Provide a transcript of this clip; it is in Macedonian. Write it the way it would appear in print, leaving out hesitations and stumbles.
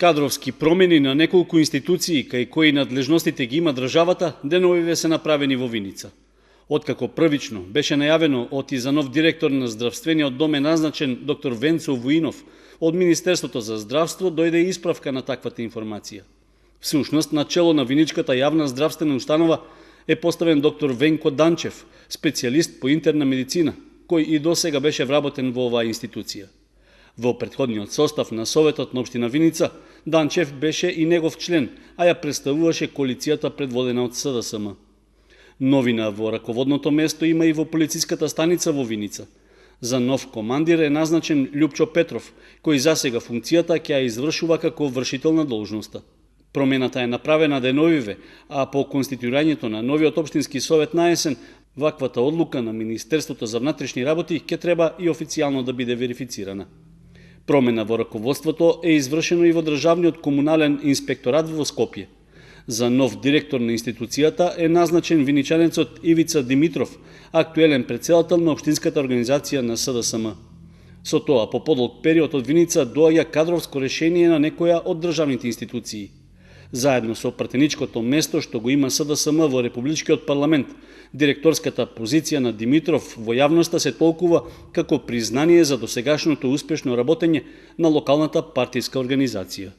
Кадровски промени на неколку институции кај кои надлежностите ги има државата деновиве се направени во Виница. Откако првично беше најавено оти за нов директор на здравствениот дом е назначен доктор Венцо Вуинов, од Министерството за здравство дојде исправка на таквата информација. Всушност, на чело на Виничката јавна здравствена установа е поставен доктор Венко Данчев, специјалист по интерна медицина, кој и досега беше вработен во оваа институција. Во претходниот состав на Советот на општина Виница, Данчев беше и негов член, а ја представуваше коалицијата предводена од СДСМ. Новина во раководното место има и во полициската станица во Виница. За нов командир е назначен Љупчо Петров, кој засега функцијата ќе ја извршува како вршител на должноста. Промената е направена деновиве, а по конституирањето на новиот општински совет на есен, ваквата одлука на Министерството за внатрешни работи ќе треба и официјално да биде верифицирана. Промена во раководството е извршено и во Државниот комунален инспекторат во Скопје. За нов директор на институцијата е назначен виничанецот Ивица Димитров, актуелен претседател на општинската организација на СДСМ. Со тоа, по подолг период од Виница доаѓа кадровско решение на некоја од државните институции. Заедно со пратеничкото место што го има СДСМ во Републичкиот парламент, директорската позиција на Димитров во јавноста се толкува како признание за досегашното успешно работење на локалната партиска организација.